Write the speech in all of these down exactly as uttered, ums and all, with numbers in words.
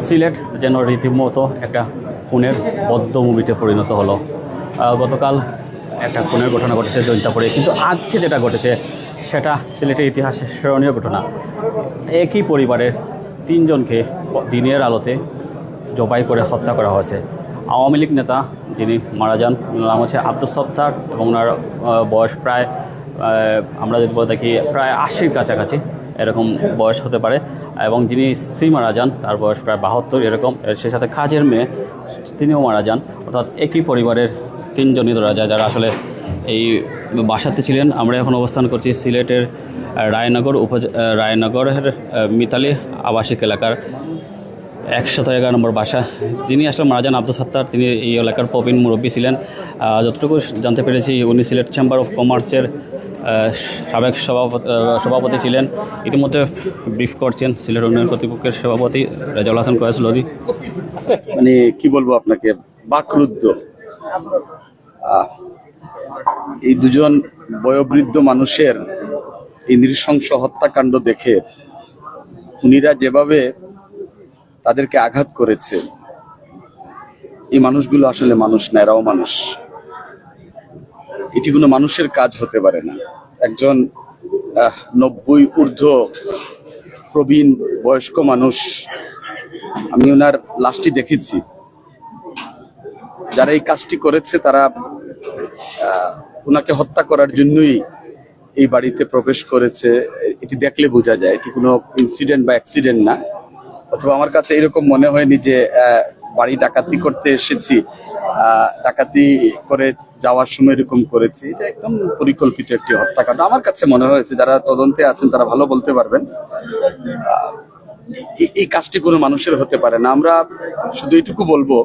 সিলেট যেন রীতিমতো একটা খুনের বদ্ধ ভূমিতে পরিণত হলো। আহ, গতকাল একটা খুনের ঘটনা ঘটেছে জৈন্তাপুরে, কিন্তু আজকে যেটা ঘটেছে সেটা সিলেটের ইতিহাসে স্মরণীয় ঘটনা। একই পরিবারের তিনজনকে দিনের আলোতে জবাই করে হত্যা করা হয়েছে। আওয়ামী লীগ নেতা যিনি মারা যান, ওনার নাম হচ্ছে আব্দুস সত্তার এবং ওনার, আহ, বয়স প্রায়, আহ, আমরা যদি বলে থাকি, প্রায় আশির কাছাকাছি এরকম বয়স হতে পারে। এবং যিনি স্ত্রী মারা যান, তার বয়স প্রায় বাহাত্তর এরকম। এর সে সাথে কাজের মেয়ে, তিনিও মারা যান। অর্থাৎ একই পরিবারের তিনজনই ধরা যায়, যারা আসলে এই বাসাতে ছিলেন। আমরা এখন অবস্থান করছি সিলেটের, আহ, রায়নগর উপজ-, আহ, রায়নগরের, আহ, মিতালি আবাসিক এলাকার একশত এগারো নম্বর বাসা। যিনি আসলে মারা যান, আব্দুস সত্তার, তিনি এই এলাকার প্রবীণ মুরব্বী ছিলেন। আহ, যতটুকু জানতে পেরেছি, উনি সিলেট চেম্বার অফ কমার্সের, আহ, সাবেক সভাপত-, আহ, সভাপতি ছিলেন। ইতিমধ্যে ব্রিফ করছেন সিলেট উন্নয়ন কর্তৃপক্ষের সভাপতি রেজাউল হাসান কয়েস লরি। মানে, কি বলবো আপনাকে, বাকরুদ্ধ। আহ, এই দুজন বয়োবৃদ্ধ মানুষের এই নৃশংস হত্যাকাণ্ড দেখে খুনিরা যেভাবে তাদেরকে আঘাত করেছে, এই মানুষগুলো আসলে মানুষ না, এরাও মানুষ। এটি কোনো মানুষের কাজ হতে পারে না। একজন, আহ, নব্বই ঊর্ধ্ব প্রবীণ বয়স্ক মানুষ, আমি ওনার লাশটি দেখেছি। যারা এই কাজটি করেছে, তারা, আহ, ওনাকে হত্যা করার জন্যই এই বাড়িতে প্রবেশ করেছে। এটি দেখলে বোঝা যায় এটি কোনো ইনসিডেন্ট বা অ্যাক্সিডেন্ট না। অথবা আমার কাছে এরকম মনে হয়নি যে, আহ, বাড়ি ডাকাতি করতে এসেছি, আহ, ডাকাতি করে যাওয়ার সময় এরকম করেছি। এটা একদম পরিকল্পিত একটি হত্যাকাণ্ড। আমার কাছে মনে হয়েছে, যারা তদন্তে আছেন তারা ভালো বলতে পারবেন। আহ, এই, এই কাজটি কোনো মানুষের হতে পারে না। আমরা শুধু এটুকু বলবো,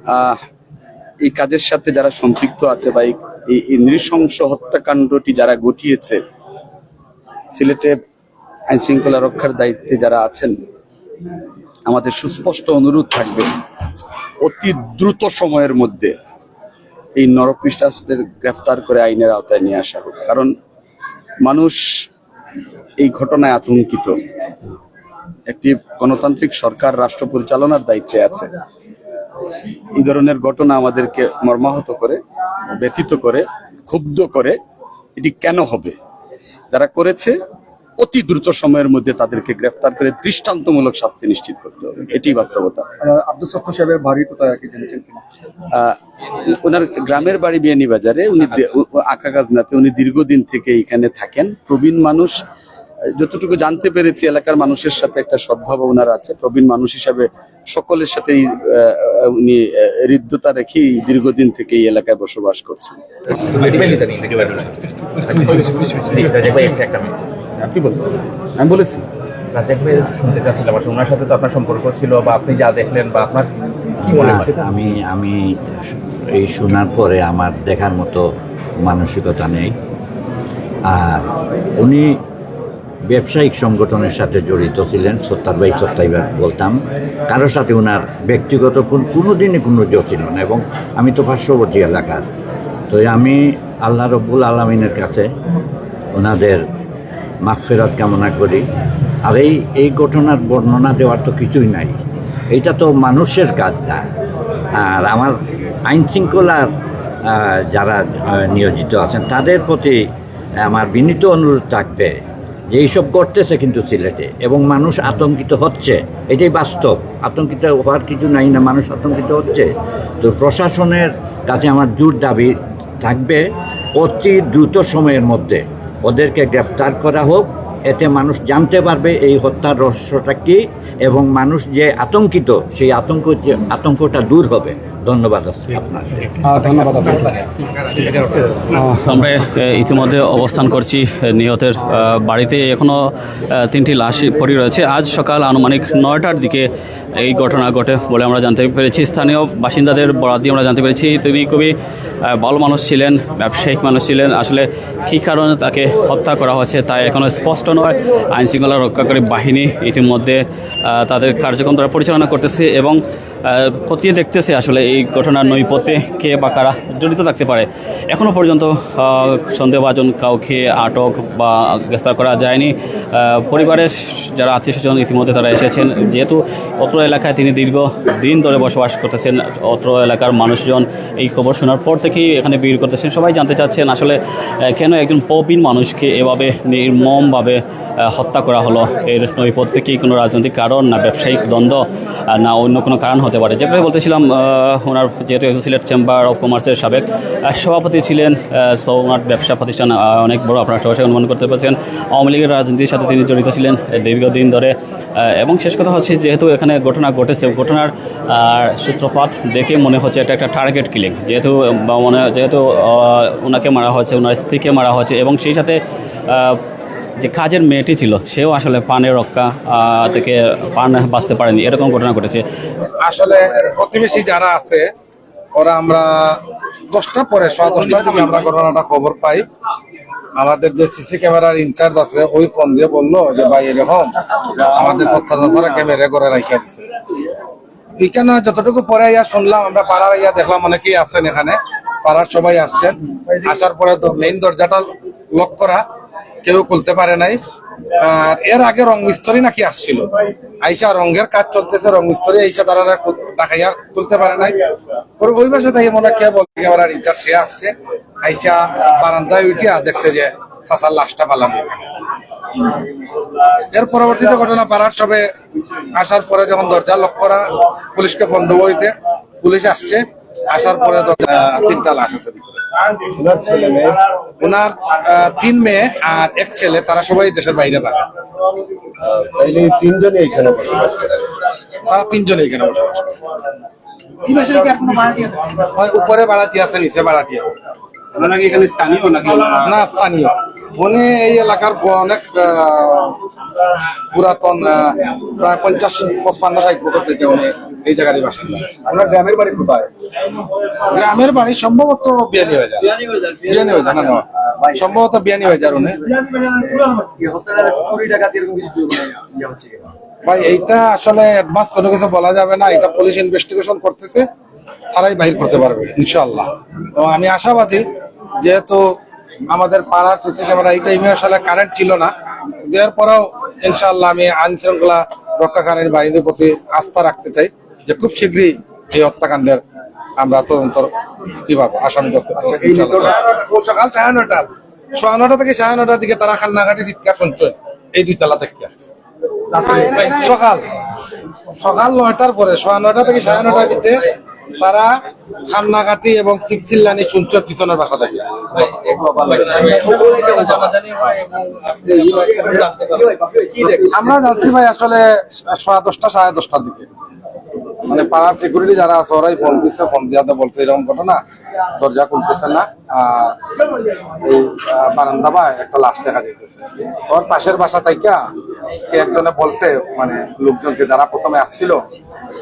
আহ, এই কাজের সাথে যারা সম্পৃক্ত আছে বা এই, এই, এই নৃশংস হত্যাকাণ্ডটি যারা ঘটিয়েছে, সিলেটে আইন শৃঙ্খলা রক্ষার দায়িত্বে যারা আছেন, আমাদের সুস্পষ্ট অনুরোধ থাকবে, অতি দ্রুত সময়ের মধ্যে এই নরপিশাচদের গ্রেফতার করে আইনের আওতায় নিয়ে আসা হোক। কারণ মানুষ এই ঘটনায় আতঙ্কিত। একটি গণতান্ত্রিক সরকার রাষ্ট্র পরিচালনার দায়িত্বে আছে। এই ধরনের ঘটনা আমাদেরকে মর্মাহত করে, ব্যথিত করে, ক্ষুব্ধ করে। এটি কেন হবে? যারা করেছে, অতি দ্রুত সময়ের মধ্যে তাদেরকে গ্রেফতার করে দৃষ্টান্তমূলক শাস্তি নিশ্চিত করতে হবে। এটি বাস্তবতা। আহ, আব্দুস সত্তার সাহেবের বাড়ি কোথায়, কি জেনেছেন কিনা? আহ, ওনার গ্রামের বাড়ি বিয়ানীবাজারে। উনি দে-, উ-, উ-, আকাকাজনাতে। উনি দীর্ঘদিন থেকে এখানে থাকেন। প্রবীণ মানুষ, যতটুকু জানতে পেরেছি, এলাকার মানুষের সাথে একটা সদ্ভাব ওনার আছে। প্রবীণ মানুষ হিসাবে সকলের সাথেই, আহ, উনি, আহ, হৃদ্যতা রেখেই দীর্ঘদিন থেকে এই এলাকায় বসবাস করছেন। জি, রাজাক ভাই, একটা, একটা মিনিট। আপনি বলুন। আমি বলেছি। রাজাক ভাই, শুনতে চাচ্ছিলাম আসলে ওনার সাথে তো আপনার সম্পর্ক ছিল, বা আপনি যা দেখলেন, বা আপনার কি মনে না, হয়? আমি, আমি এই শোনার পরে আমার দেখার মতো মানসিকতা নেই। আর উনি ব্যবসায়িক সংগঠনের সাথে জড়িত ছিলেন, সত্তার ভাই, সত্তার ভাই বলতাম। কারোর সাথে ওনার ব্যক্তিগত কোন, কোনোদিনই কোনো জড়িত ছিল না, এবং আমি তো পার্শ্ববর্তী এলাকার। তো আমি আল্লাহ রব্বুল আলমিনের কাছে ওনাদের মাগফিরাত কামনা করি। আর এই, এই ঘটনার বর্ণনা দেওয়ার তো কিছুই নাই, এটা তো মানুষের কাজ না। আর আমার আইন শৃঙ্খলার, আহ, যারা, আহ, নিয়োজিত আছেন, তাদের প্রতি আমার বিনীত অনুরোধ থাকবে যে এইসব ঘটতেছে কিন্তু সিলেটে, এবং মানুষ আতঙ্কিত হচ্ছে, এটাই বাস্তব। আতঙ্কিত হওয়ার কিছু নাই না, মানুষ আতঙ্কিত হচ্ছে। তো প্রশাসনের কাছে আমার জোর দাবি থাকবে, অতি দ্রুত সময়ের মধ্যে ওদেরকে গ্রেফতার করা হোক, এতে মানুষ জানতে পারবে এই হত্যার রহস্যটা কি, এবং মানুষ যে আতঙ্কিত, সেই আতঙ্ক, যে আতঙ্কটা দূর হবে। ধন্যবাদ আপনার। আহ, ধন্যবাদ আপনাকে। আহ, আমরা, এ, ইতিমধ্যে অবস্থান করছি, এ, নিহতের, আহ, বাড়িতে। এখনও, আহ, তিনটি লাশ পড়ে রয়েছে। আজ সকাল আনুমানিক নয়টার দিকে এই ঘটনা ঘটে বলে আমরা জানতে পেরেছি। স্থানীয় বাসিন্দাদের বরাত দিয়ে আমরা জানতে পেরেছি, তিনি খুবই, আহ, ভালো মানুষ ছিলেন, ব্যবসায়িক মানুষ ছিলেন। আসলে কী কারণে তাকে হত্যা করা হয়েছে তা এখনও স্পষ্ট নয়। আইন শৃঙ্খলা রক্ষাকারী বাহিনী ইতিমধ্যে, আহ, তাদের কার্যক্রম তারা পরিচালনা করতেছে এবং আহ, খতিয়ে দেখতেছে আসলে এই ঘটনার নৈপথ্যে কে বা কারা জড়িত থাকতে পারে। এখনো পর্যন্ত আহ, সন্দেহভাজন কাউকে আটক বা গ্রেফতার করা যায়নি। আহ, পরিবারের যারা আত্মীয় স্বজন ইতিমধ্যে তারা এসেছেন, যেহেতু অত্র এলাকায় তিনি দীর্ঘ দিন ধরে বসবাস করতেছেন। অত্র এলাকার মানুষজন এই খবর শোনার পর থেকেই এখানে ভিড় করতেছেন। সবাই জানতে চাচ্ছেন আসলে আহ, কেন একজন প্রবীণ মানুষকে এভাবে নির্মমভাবে আহ, হত্যা করা হলো। এর নৈপথ্যে কি কোনো রাজনৈতিক কারণ, না ব্যবসায়িক দ্বন্দ্ব, আহ, না অন্য কোনো কারণ হতে পারে? যেভাবে বলতেছিলাম, আহ, ওনার যেহেতু একজন সিলেট চেম্বার অফ কমার্সের সাবেক আহ, সভাপতি ছিলেন, আহ, সো ওনার ব্যবসা প্রতিষ্ঠান আহ, অনেক বড়, আপনারা সরাসরি অনুমান করতে পারছেন। আওয়ামী লীগের রাজনীতির সাথে তিনি জড়িত ছিলেন দীর্ঘদিন ধরে। আহ, এবং শেষ কথা হচ্ছে, যেহেতু এখানে ঘটনা ঘটেছে, ঘটনার আহ, সূত্রপাত দেখে মনে হচ্ছে এটা একটা টার্গেট কিলিং। যেহেতু আহ, বা মনে যেহেতু আহ, ওনাকে মারা হয়েছে, ওনার স্ত্রীকে মারা হয়েছে, এবং সেই সাথে আহ, যে কাজের মেয়েটি ছিল, সেও আসলে প্রাণে রক্ষা আহ, থেকে প্রাণ বাঁচতে পারেনি, এরকম ঘটনা ঘটেছে। আসলে প্রতিবেশী যারা আছে, ওরা আমরা দশটা পরে, সোয়া দশটার দিকে আমরা ঘটনাটা খবর পাই। আমাদের যে সিসি ক্যামেরার ইনচার্জ আছে, ওই ফোন দিয়ে বললো যে, "ভাই, এরকম আমাদের সত্তর বছর ক্যামেরা করে রাখিয়া দিছে।" এখানে যতটুকু পরে আইয়া শুনলাম, আমরা পাড়ার আইয়া দেখলাম অনেকেই আছেন এখানে, পাড়ার সবাই আসছেন। আসার পরে তো মেইন দরজাটা লক করা, কেউ খুলতে পারে নাই। আর এর আগে রং মিস্ত্রি নাকি আসছিল, আইসা রঙের কাজ চলতেছে, রং মিস্ত্রি আইসা তারা ডাকাইয়া তুলতে পারে নাই। পরে ওই বাসা থেকে মনে হয় কে বলে, ক্যামেরার ইনচার্জ সে আসছে, আইসা বারান্দায় উঠিয়া দেখছে যে চাচার লাশটা ফালানো। এর পরবর্তীতে ঘটনা পাড়ার সবে আসার পরে যখন দরজা লক করা, পুলিশকে ফোন দেওয়া হইতে, পুলিশ আসছে, আসার পরে দরজা, তিনটা লাশ আছে ভিতরে। ওনার ছেলে মেয়ে? ওনার আহ, তিন মেয়ে আর এক ছেলে, তারা সবাই দেশের বাইরে থাকে। আহ, তাইলে এই তিনজনই এখানে বসবাস করে? তারা তিনজনই এখানে বসবাস করে। এই বাসায় কি এখনো ভাড়াটিয়া থাকে? ওই উপরে ভাড়াটিয়া আছে, নিচে ভাড়াটিয়া আছে। ওনারা কি এখানে স্থানীয় নাকি ওনারা? না, স্থানীয়। উনি এই এলাকার ব-, অনেক আহ, পুরাতন, আহ, প্রায় পঞ্চাশ, পঞ্চান্ন, ষাট বছর থেকে উনি এই জায়গারই বাসিন্দা। ওনার গ্রামের বাড়ি কোথায়? গ্রামের বাড়ি সম্ভবত বিয়ানীবাজার। বিয়ানীবাজার, না, না। সম্ভবত বিয়ানীবাজার উনি। ভাই, এইটা আসলে অ্যাডভান্স কোনো কিছু বলা যাবে না, এটা পুলিশ ইনভেস্টিগেশন করতেছে, তারাই বাইর করতে পারবে ইনশাআল্লাহ। এবং আমি আশাবাদী, যেহেতু আমাদের পাড়ার সিসি ক্যামেরা এই টাইমে আসলে কারেন্ট ছিল না, এরপরেও ইনশাআল্লাহ আমি আইন শৃঙ্খলা রক্ষাকারী বাহিনীর প্রতি আস্থা রাখতে চাই যে খুব শীঘ্রই এই হত্যাকাণ্ডের আমরা তদন্ত কিভাবে আসামি করতে পারবো। এই ইনশাআল্লাহ। ও সকাল সাড়ে নয়টা, সোয়া নয়টা থেকে সাড়ে নয়টার দিকে তারা কান্নাকাটি চিৎকার শুনছেন এই দুই তলা থেকে। সকাল, সকাল নয়টার পরে, সোয়া নয়টা থেকে সাড়ে নয়টার ভিতরে তারা কান্নাকাটি এবং চিৎচিল্লানি শুনছে পিছনের বাসা থেকে। আমরা জানছি ভাই আসলে সোয়া দশটা, সাড়ে দশটার দিকে, মানে, পাড়ার সিকিউরিটি যারা আছে, ওরাই ফোন দিচ্ছে, ফোন দিয়া তো বলছে এরকম ঘটনা, দরজা খুলতেছে না। আহ, এই, আহ, বারান্দা বা একটা লাশ দেখা যাইতেছে। ওর পাশের বাসা থাইকা কে একজনে বলছে, মানে, লোকজনকে যারা প্রথমে আসছিল,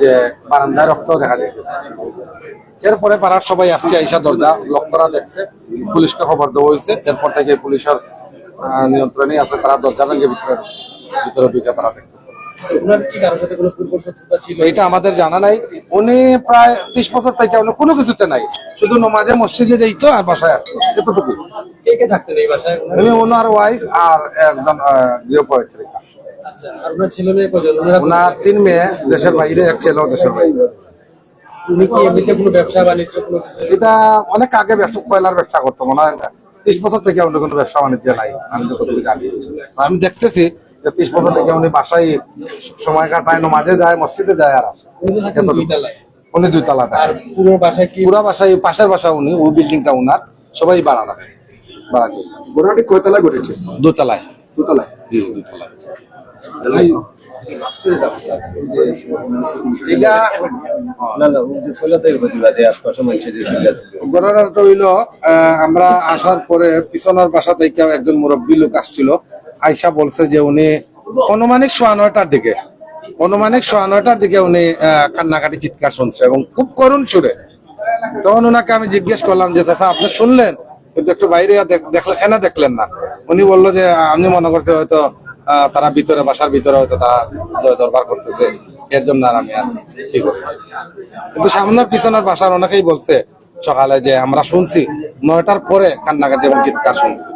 যে বারান্দায় রক্ত দেখা যাইতেছে। এরপরে পাড়ার সবাই আসছে, আইসা দরজা লক করা দেখছে, পুলিশকে খবর দেওয়া হয়েছে। এরপর থেকে পুলিশের আহ, নিয়ন্ত্রণেই আছে, তারা দরজা ভেঙে ভিতরে ঢুকছে, ভিতরে ঢুকে তারা দেখতেছে। ওনার কি কারোর সাথে কোনো পূর্ব শত্রুতা ছিল? এটা আমাদের জানা নাই। উনি প্রায় ত্রিশ বছর থেকে উনি কোনো কিছুতে নাই, শুধু নমাজে মসজিদে যাইতো আর বাসায় আসতো, এতটুকু। কে কে থাকতেন এই বাসায়? উনি, ওনার ওয়াইফ আর একজন আহ, গৃহপরিচারিকা। আচ্ছা, আর ওনার ছেলে মেয়ে কজন? ওনারা ওনার তিন মেয়ে, দেশের বাইরে, এক ছেলেও দেশের বাইরে। উনি কি এমনিতে কোনো ব্যবসা বাণিজ্য কোনো কিছু? এটা অনেক আগে ব্যবসা, কয়লার ব্যবসা করতো মনে হয়। ত্রিশ বছর থেকে অন্য কোনো ব্যবসা বাণিজ্য নাই, আমি যতটুকু জানি। আমি দেখতেছি যে ত্রিশ বছর থেকে উনি বাসায় সময় কাটায়, নমাজে যায়, মসজিদে যায়, আর আসে। উনি তো থাকেন দুই তলায়। উনি দুই তলা থাকেন। আর পুরো বাসায় কি? পুরা বাসায়, পাশের বাসা উনি, ওই বিল্ডিংটা উনার, সবাই ভাড়া থাকে, ভাড়া থাকে। ঘটনাটি কয়তলায় ঘটেছে? দোতলায়। দোতলায়? জি, দোতলায়। এই এটা না, না, ওই যে ফলাতে হইব দিবা, যে আশপাশে মানুষের যে চিল্লা চিল্লি। ঘটনাটা হইলো, আহ, আমরা আসার পরে পিছনের বাসা থেকে একজন মুরব্বী লোক আসছিল, আইসা বলছে যে উনি আনুমানিক সোয়া নয়টার দিকে, আনুমানিক সোয়া নয়টার দিকে উনি, আহ, কান্নাকাটি চিৎকার শুনছে এবং খুব করুণ সুরে। তখন ওনাকে আমি জিজ্ঞেস করলাম যে, "চাচা, আপনি শুনলেন, কিন্তু একটু বাইরে আর দেখ-, দেখলে, কেন দেখলেন না?" উনি বললো যে, "আমি মনে করছি হয়তো, আহ, তারা ভিতরে, বাসার ভিতরে হয়তো তারা দ-, দরবার করতেছে, এর জন্য আর আমি আর কিন্তু সামনের পিছনের বাসার অনেকেই বলছে সকালে যে আমরা শুনছি নয়টার পরে কান্নাকাটি এবং চিৎকার শুনছি।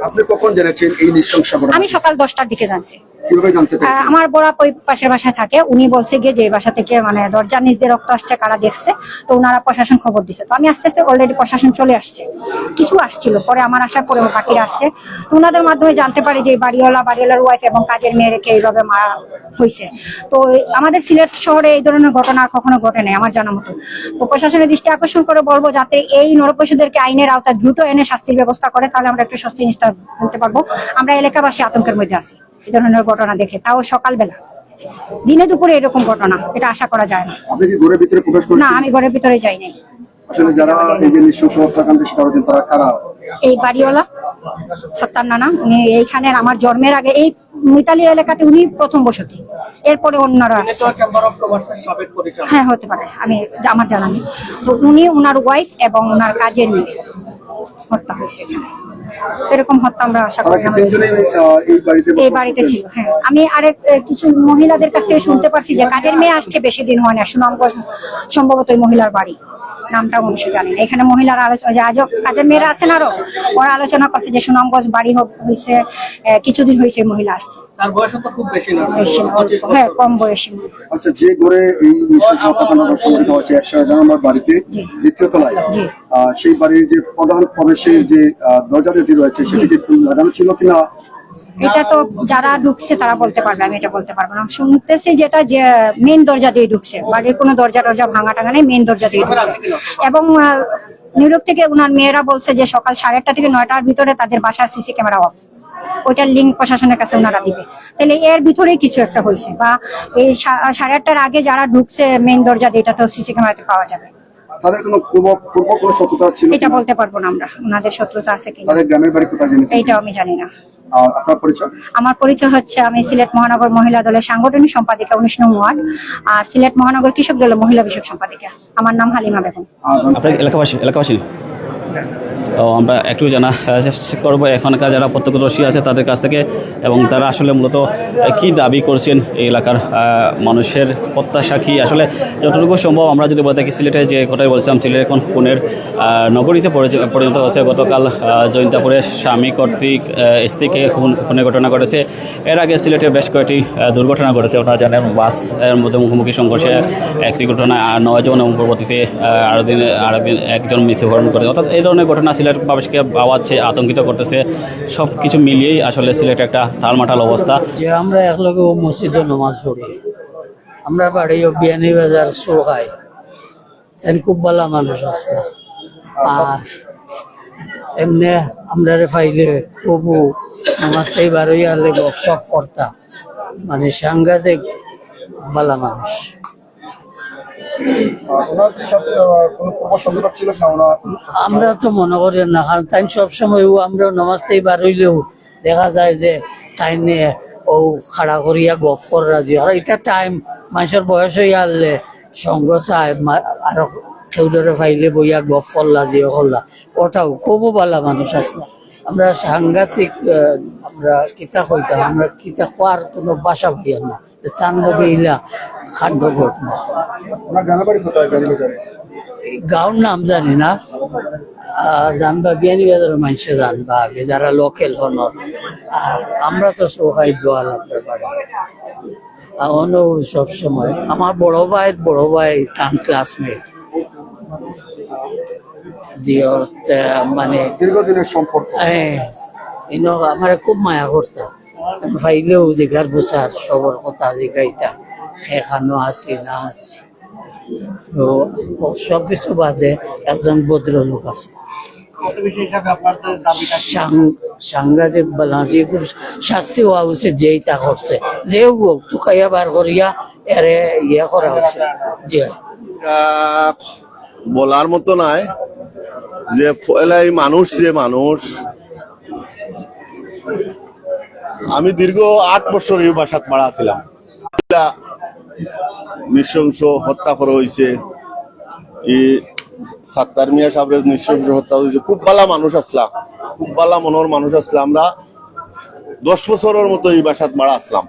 আপনি কখন জেনেছেন এই নৃশংস ঘটনা? আমি সকাল দশটার দিকে জানছি। কিভাবে জানতে আহ, পেরেছেন? আমার বড় আপা ওই পাশের বাসায় থাকে, উনি বলছে গিয়ে যে এই বাসা থেকে মানে দরজার নিচ দিয়ে রক্ত আসছে, কারা দেখছে। তো ওনারা প্রশাসন খবর দিছে। তো আমি আস্তে আস্তে অলরেডি প্রশাসন চলে আসছে, কিছু আসছিল, পরে আমার আসার পরে বাকিরা আসছে। তো ওনাদের মাধ্যমে জানতে পারি যে এই বাড়িওয়ালা, বাড়িওয়ালার ওয়াইফ এবং কাজের মেয়েকে এইভাবে মারা হয়েছে। তো আমাদের সিলেট শহরে এই ধরনের ঘটনা আর কখনো ঘটে নাই আমার জানা মতো। তো প্রশাসনের দৃষ্টি আকর্ষণ করে বলবো যাতে এই নরপশুদেরকে আইনের আওতায় দ্রুত এনে শাস্তির ব্যবস্থা করে, তাহলে আমরা একটু স্বস্তি নিঃশ্বাস ফেলতে পারবো। আমরা এলাকাবাসী আতঙ্কের মধ্যে আছি এই ধরনের ঘটনা দেখে, তাও সকালবেলা। দিনে দুপুরে এরকম ঘটনা, এটা আশা করা যায় না। আপনি কি ঘরের ভিতরে প্রবেশ না, করেছেন? আমি ঘরের ভিতরে যাই নাই। আসলে যারা এই যে নৃশংস হত্যাকাণ্ডের শিকার হয়েছেন তারা কারা? এই বাড়িওয়ালা, সত্তার নানা, উনি এইখানে আমার জন্মের আগে এই মিতালি এলাকাতে উনি প্রথম বসতি, এরপরে অন্যরা আসছে। চেম্বার অফ কমার্সের সাবেক পরিচালক। হ্যাঁ, হতে পারে, আমি, আমার জানা নেই। তো উনি, ওনার ওয়াইফ এবং ওনার কাজের মেয়ে হত্যা হয়েছে এখানে। এরকম হত্যা আমরা আশা তারা করি কি না। তিনজনেই আহ, এই বাড়িতে এই বাড়িতে ছিল। হ্যাঁ, আমি আরেক আহ, কিছু মহিলাদের কাছ থেকে শুনতে পারছি যে কাজের মেয়ে আসছে, বেশি দিন হয় না, সুনামগঞ্জ সম্ভবত ওই মহিলার বাড়ি, নামটা অবশ্য জানি না। এখানে মহিলার আলোচনা, যে আজও কাজের মেয়েরা আছেন আরো, ওরা আলোচনা করছে যে সুনামগঞ্জ বাড়ি হোক হয়েছে, আহ, কিছুদিন হয়েছে মহিলা আসছে। তার বয়স তো খুব বেশি না। বেশি না, অল্প, হ্যাঁ, কম বয়সী মহিলা। আচ্ছা, যে ঘরে এই নৃশংস হত্যাকাণ্ড সংঘটিত হয়েছে একশো এগারো নম্বর বাড়িতে জি। দ্বিতীয় তলায়, জি। আহ, সেই বাড়ির যে প্রধান প্রবেশের যে আহ, দরজা যেটি রয়েছে সেটি কি লাগানো ছিল কিনা? এটা তো যারা ঢুকছে তারা বলতে পারবে, আমি এটা বলতে পারবো না। শুনতেছি যেটা যে মেইন দরজা দিয়ে ঢুকছে, বাড়ির কোনো দরজা টরজা ভাঙা টাঙা নেই, মেইন দরজা দিয়ে ঢুকছে। এবং আহ, নিউ ইয়র্ক থেকে ওনার মেয়েরা বলছে যে সকাল সাড়ে আটটা থেকে নয়টার ভিতরে তাদের বাসার সিসি ক্যামেরা অফ, ওইটার লিংক প্রশাসনের কাছে ওনারা দিবে। তাহলে এর ভিতরেই কিছু একটা হয়েছে, বা এই সা- সাড়ে আটটার আগে যারা ঢুকছে মেইন দরজা দিয়ে, এটা তো সিসি ক্যামেরাতে পাওয়া যাবে। তাদের কোনো পূর্ব পূর্ব কোনো শত্রুতা ছিল এটা কিনা? বলতে পারবো না আমরা ওনাদের শত্রুতা আছে কিনা, তাদের গ্রামের বাড়ি কোথায় জেনেছেন? এইটাও আমি জানি না। আর আপনার পরিচয়? আমার পরিচয় হচ্ছে, আমি সিলেট মহানগর মহিলা দলের সাংগঠনিক সম্পাদিকা উনিশ নং ওয়ার্ড, আর সিলেট মহানগর কৃষক দলের মহিলা বিষয়ক সম্পাদিকা। আমার নাম হালিমা বেগম। আহ, আপনার এলাকাবাসী এলাকাবাসী ও আমরা একটু জানা আহ, চেষ্টা করবো এখানকার যারা প্রত্যক্ষদর্শী আছে তাদের কাছ থেকে, এবং তারা আসলে মূলত আহ, কি দাবি করছেন এই এলাকার আহ, মানুষের প্রত্যাশা কি। আসলে যতটুকু সম্ভব আমরা যদি বলে থাকি, সিলেটে যে কথাই বলছিলাম, সিলেট এখন খুনের আহ, নগরীতে পরিচ- পরিণত হয়েছে। গতকাল আহ, জৈন্তাপুরে স্বামী কর্তৃক আহ, স্ত্রীকে খুন খুনের ঘটনা ঘটেছে। এর আগে সিলেটে বেশ কয়েকটি আহ, দুর্ঘটনা ঘটেছে, আপনারা জানেন, বাস এর মধ্যে মুখোমুখি সংঘর্ষে একটি ঘটনা, আর নয় জন, এবং পরবর্তীতে আহ, আরো দিন আরো দিন একজন মৃত্যুবরণ করে। অর্থাৎ এই ধরনের ঘটনা সিলেটবাসীকে ভাবাচ্ছে, আতঙ্কিত করতেছে। সব কিছু মিলিয়েই আসলে সিলেট একটা টালমাটাল অবস্থা। যে আমরা একলগে ও মসজিদো নামাজ পড়ি, আমরা বাড়ি ও বিয়ানীবাজার সুরহাই, তাই খুব ভালা মানুষ আছে। আর এমনে আমরারে পাইলে খুব নামাজ তাই বারোই আলে গপসপ করতাম, মানে সাংঘাতিক ভালা মানুষ। আহ, ওনার সাথে আহ, কোনো পূর্ব শত্রুতা ছিল কিনা? ওনার আমরা তো মনে করি না, কারণ তাই সবসময় ও আমরা নামাজ তাই বারইলেও দেখা যায় যে তাই নিয়ে ও খাড়া করিয়া গপ কর রাজি। আর এটা টাইম, মানুষের বয়স হইয়া আনলে সঙ্গ চায়, মা- আরো কেউ ধরে পাইলে বইয়া গপ করলা, যে করলা, ওটাও খুব ভালা মানুষ আসলা। আমরা সাংঘাতিক, আহ, আমরা কিতা কইতাম, আমরা কিতা কওয়ার কোনো ভাষা পাইয়ার না। যে তান লগে ইলা কাণ্ড ঘটনা। ওনার গ্রামের বাড়ি কোথায়? গ্রামের বাড়ি? এই গাঁওর নাম জানি না, আহ, জানবা বিয়ানীবাজারের মানুষে জানবা আগে, যারা লোকাল হনর। আর আমরা তো সবাই দোয়াল আপনার বাড়ি। আর অন্য সব সময় আমার বড় ভাইয়ের বড় ভাই তান ক্লাসমেট। জি, ও, তে, মানে, দীর্ঘদিনের সম্পর্ক। হ্যাঁ, ইনো আমার খুব মায়া করতাম। আমি পাইলেও জিগার বুঝার সবর কথা জিগাইতাম, এখানো আছি না আছি। তো ও সব কিছু বাদে একজন ভদ্রলোক আছে। প্রতিবেশী হিসাবে আপনাদের দাবিটা কি? সাং- সাংঘাতিক বালা, যে কোনো শাস্তি হওয়া উচিত, যেই তা করছে, যে হোক, তুকাইয়া বার করিয়া এরে ইয়ে করা উচিত। জি। এটা বলার মতো নয় যে পয়লা এই মানুষ, যে মানুষ, আমি দীর্ঘ আট বছর এই বাসাত ভাড়া ছিলাম। নৃশংস হত্যা করা হয়েছে, এই সাত্তার মিয়া সাহেবের নৃশংস হত্যা হয়েছে। খুব ভালা মানুষ আসলা, খুব ভালা মনের মানুষ আসলা। আমরা দশ বছরের মতো এই বাসাত ভাড়া আসলাম।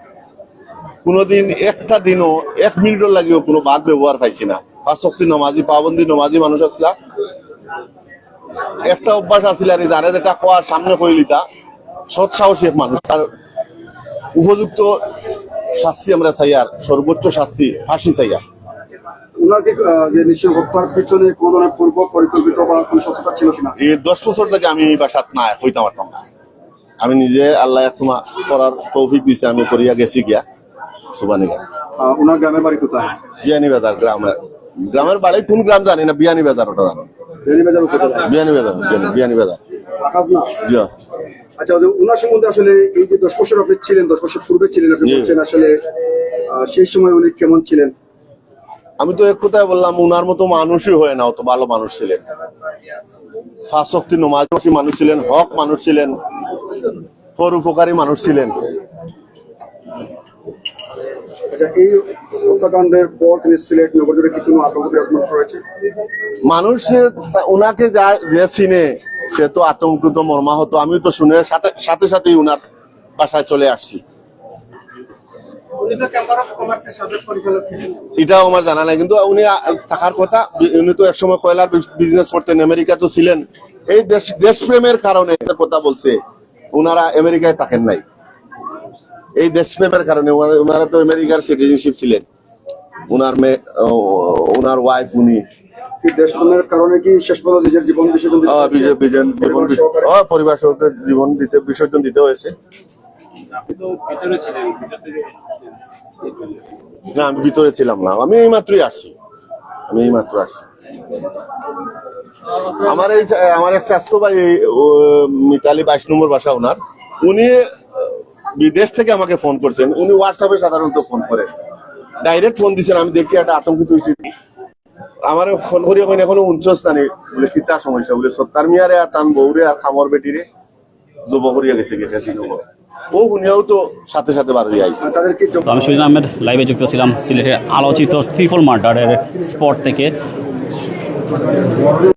কোনোদিন একটা দিনও এক মিনিটর লাগিও কোনো বাদ ব্যবহার পাইছি না। পাঁচ ওয়াক্ত নমাজি, পাবন্দি নমাজি মানুষ আছিলা। একটা অভ্যাস আছিল আর যারে যেটা কওয়ার সামনে কইলিতা। সৎ সাহসী এক মানুষ, তার উপযুক্ত শাস্তি আমরা চাই, আর সর্বোচ্চ শাস্তি ফাঁসি চাই। আর ওনাকে আহ, যে নিশ্চয় হত্যার পিছনে কোনো ধরনের পূর্ব পরিকল্পিত বা কোনো সত্যতা ছিল কিনা? এই দশ বছর থেকে আমি এই বাসাত না হইতাম পারতাম না। আমি নিজে আল্লাহ এক মা-, করার তৌফিক দিছে, আমি করিয়া গেছি গিয়া সুবানীঘাট। আহ, ওনার গ্রামের বাড়ি কোথায়? বিয়ানীবাজার গ্রামের, গ্রামের বাড়ি কোন গ্রাম জানি না, বিয়ানীবাজার ওটা জানো। বেরিবাজার উপজেলা। বিয়ানীবাজার, বিয়ানী- বিয়ানীবাজার। আকাশ না? জি। আচ্ছা, ওই যে ওনার সম্বন্ধে আসলে এই যে দশ বছর আপনি ছিলেন, দশ বছর পূর্বে ছিলেন, আপনি জি। বলছেন আসলে আহ, সেই সময় উনি কেমন ছিলেন? আমি তো এক কথায় বললাম, উনার মতো মানুষই হয় না, অত ভালো মানুষ ছিলেন। পাঁচ ওয়াক্ত নমাজি মানুষ ছিলেন, হক মানুষ ছিলেন, পরোপকারী মানুষ ছিলেন। আচ্ছা, এই হত্যাকাণ্ডের পর তিনি সিলেট নগর জুড়ে কি কোনো আতঙ্ক বিরাজমান করেছে? মানুষ যে, ওনাকে যা, যে চিনে, সে তো আতঙ্কিত, মর্মাহত। আমি তো শুনে সাথে সাথে সাথেই ওনার বাসায় চলে আসছি। উনি তো চেম্বার অফ কমার্সের সাবেক পরিচালক ছিলেন। এটাও আমার জানা নাই, কিন্তু উনি আ-, থাকার কথা। উনি তো একসময় কয়লার বিজ-, বিজনেস করতেন, আমেরিকা তো ছিলেন। এই দেশ, দেশপ্রেমের কারণে একটা কথা বলছে, ওনারা আমেরিকায় থাকেন নাই। এই দেশপ্রেমের কারণে ওনারা, ওনারা তো আমেরিকার সিটিজেনশিপ ছিলেন। ওনার মেয়ে, ও, ওনার ওয়াইফ উনি। কি দেশপ্রেমের কারণে কি শেষ পর্যন্ত নিজের জীবন বিসর্জন দিতে আহ, হয়েছে? বিজয়, বিজয়, জীবন পরিবার বি-, সহকারে? আহ, পরিবার সহকারে জীবন দিতে, বিসর্জন দিতে হয়েছে। আপনি তো ভিতরে ছিলেন, ভিতর থেকে না, আমি ভিতরে ছিলাম না, আমি এই মাত্রই আসছি, আমি এই মাত্র আসছি। আমার এই, আমার এক চাচাতো ভাই, এই, ও, মিতালি বাইশ নম্বর বাসা ওনার, উনি আহ, বিদেশ থেকে আমাকে ফোন করছেন। উনি হোয়াটসঅ্যাপে সাধারণত ফোন করেন, ডাইরেক্ট ফোন দিচ্ছেন। আমি দেখি একটা আতঙ্কিত হয়েছি। আমার ফোন করিয়া কইন, এখনো উনচল্লিশ তানি। বলে, "কিতা সমস্যা?" বলে, "সত্তার মিয়ারে আর তান বউরে আর খামর বেটিরে জব করিয়া গেছে গিয়া দিন।" ও শুনিয়াও তো সাথে সাথে বার হইয়া আইছে। তাদের কি জব- তো আমি সুজন আহমেদ, লাইভে যুক্ত ছিলাম সিলেটের আলোচিত ট্রিপল মার্ডারের স্পট থেকে।